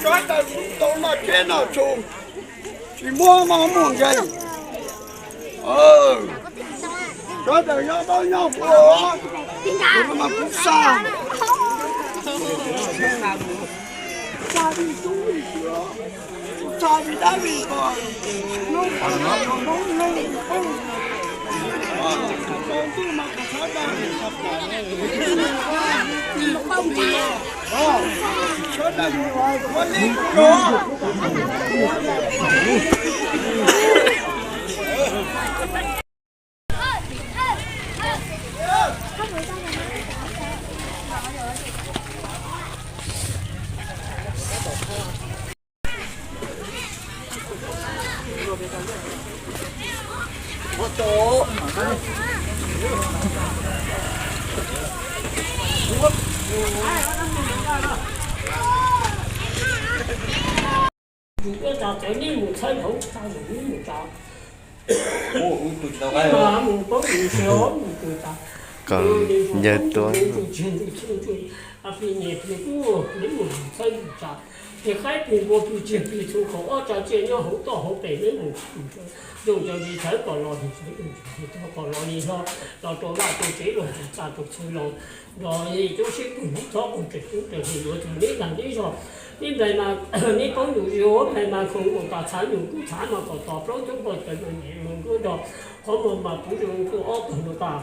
Cov tawm tau noj tsheb noj tshua, tsis muaj mov muaj nkeeg. Cov tawm nyob taub nyob puas, tus no mas kuv xa, xa vij tub vij sua, kuv xa vij dab vij ko, noob noob noob, tus tau ntuj mas kuv xav dag, xav dag mus ua li kuv los. Tus tuaj tas txawv neb mus txhawb hauv tsa mus neb mus tsa. Mus paub tus seb mus tus tas. Kom yawg tuaj. Plig nyias plig tuaj neb mus txhawb mus tsa. Plig qaib plig npua plig tsiag plig txhu khaum ob tsa tsiaj nyob hauv toj hauv pes neb mus. Zoo cov tsis txhawb kom los tis txhawb, zoo tsis txhawb kom los tis hlo, los rau vaj rau tsev los rau txaj rau txhu los nrog coob siab pwg hnub thob qus raws tub raws hli yuav txog neb dag neb zog. Neb nplais mas neb paub yus zog, nplais mas khoom kom tas txhav yus kub txhav mas kom tos plaub coob poj cawv mas nyem mus nkuaj nrog qhov muag mas puv zoo tuaj ob tog nrog tas.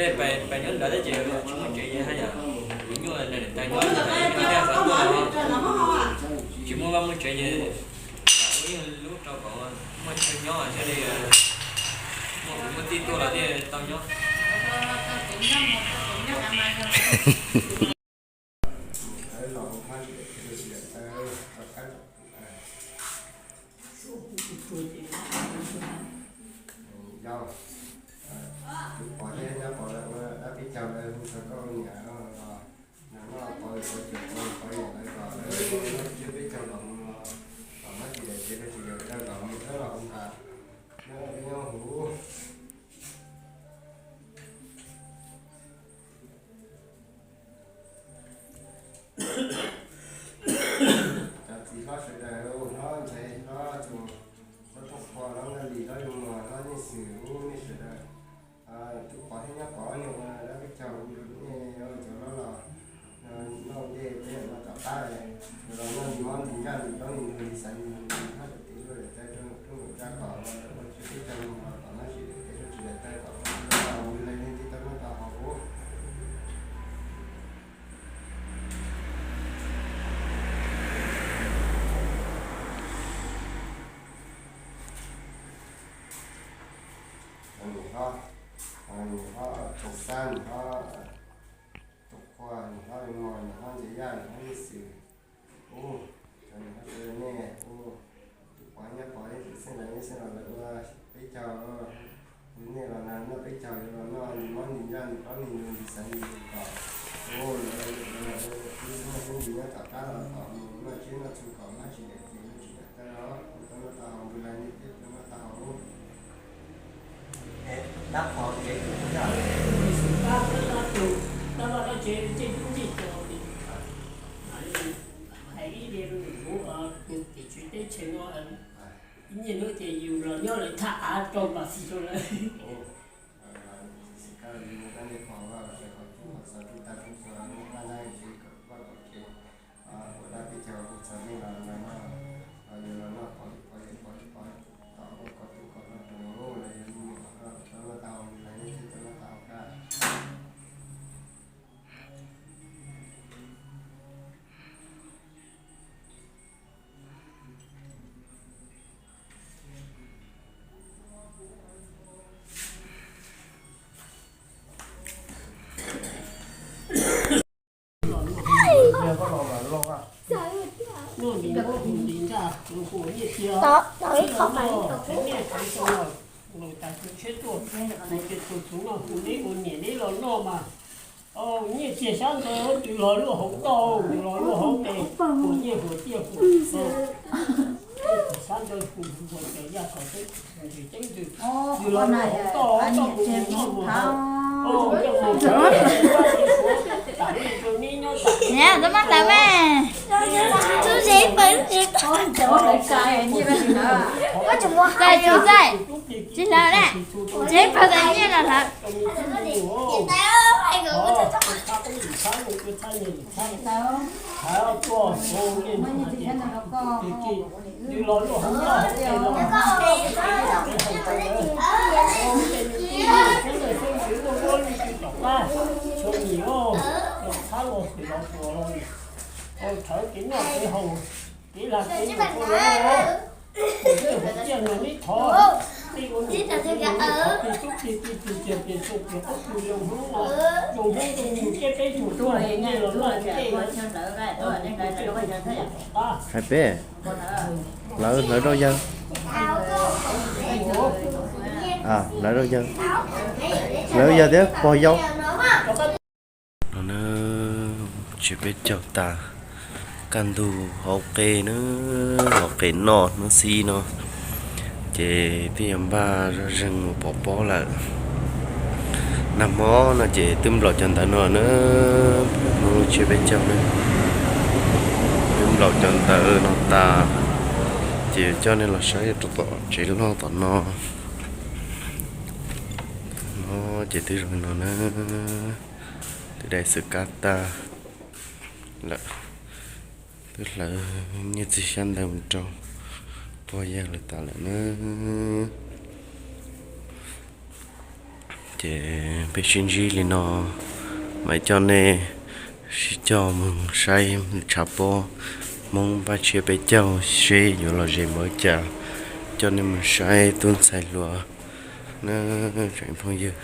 Peb pais nyob ntawd thiab ces tsis muaj tsev ces haj yam kuv nyuaj tais nyob ntawd, tsis muaj vaj muaj tsev ces ua ib lub rau kom muaj chaw nyob thiaj li muaj kwv muaj tij tuaj los thiaj tau nyob. Tus pom thiab nyob pom lawv ua dab peb caug lawv hu txog koj niam los noj pov pov cawm pov pov niam lawv kom lawv noj tsiab peb caug los mus los kom nyob tsis daim tsev rau tsis daim taw los mus thawb los hu tas nyob peb nyob huv. Cov txiv hlob sawv daws, hlob ntxhais hlob txus, hlob Tooj Qhua, hlob Nkaj Lis, hlob Yuav Muas, hlob Nyiaj Xwm, nej sawv daws, tus pom thiab nyob pom nyuj dab peb caug, nej cov hlob los noj dej peb los tom qab, los noj ntim mob ntim ncaj ntim plaub ntim ntug ntim xaiv ntim hab tus tim luj daim tawv rau nram roob nram tsa kom ua tsis peb caug los tom nab sis daim tawv rau tsis daim tawv kom ua mus lais neeg tib tau noj tau haus. Niam hlob, niam hlob Tooj Xab, niam hlob Tooj Qhua, niam hlob Yuav Muas, niam hlob Ntxhais Yaj, niam hlob Nyiaj Xwm, ub, cov niam hlob sawv daws nej, ub, tus pom nyob pom ib txwm xeeb los ib xeeb los lawv ua peb caug, ua nej los noj peb caug, yuav los noj ntim mob ntim ncaj ntim plaub ntim ntug ntim xaiv ntim kom, ub, lawv muaj hwj ntim nyob tom qab los kom mus noj tsiab noj txhu kom nab sis daim tawv nab sis daim tawv los ua tau noj tau haus, mus lais neeg tib tau noj tau haus. Dab qhov kev tus yog tab tab tus tab vaj dab tsev tej tub ncej to hais ib li kuv tim tswv teb chaws no, nyiaj hnub ces yus los nyob lawm thaj av rau npas xis rau lawm. Ua dab peb caug hu txog nej los noj, yus los noj pov pov pov tom ua koj tub koj noj rau los yog Tus tshiab tuaj, tus tus no tus neb ua niam neb los noj mas, nyiaj txiag xyab ntawv twb los luaj hauv toj, twb los luaj hauv tes, ua nyiaj ua txiaj ua xyab ntawv ua yaj kom teb ntws teb ntws, twb los luaj hauv toj, toj mus noj mus haus. Tam no neb nyob tam Nè, tôi mắc tao mẹ. Tôi dễ phấn. Txais tsis txais? Tsis hlawv na. Tsis hlawv, txais nyiaj los hlawv. Hais peb, lawv hlawv rau yawg. Hlawv rau yawg, hlawv yawg thiab pog yau. No na, tsiav peb caug tas, kaj ntug hauv qe na, hauv qe noj hnub xib no, ces twb yuav npaj zoj zeeg mus pov pob lawm. Nag hmo no ces twb nplaum cov ntawv no na, hnub tsiav peb caug na, twb nplaum cov ntawv no tas, ces coj nej los saib rau tom tsev loj tom no. No ces twb zoo no na, twb dai xwm kab tag lawm, twb hlawv nyiaj txiag xyab ntawv mus rau pog yawg lawv tas lawm na. Ces peb sib ntsib li no, mam coj nej sib coj mus saib tshav pob Hmoob npaj tsiav peb caug seb yuav lom zem npaum cas, coj nej mus saib tub ntxhais hluas na, tsoom phooj ywg.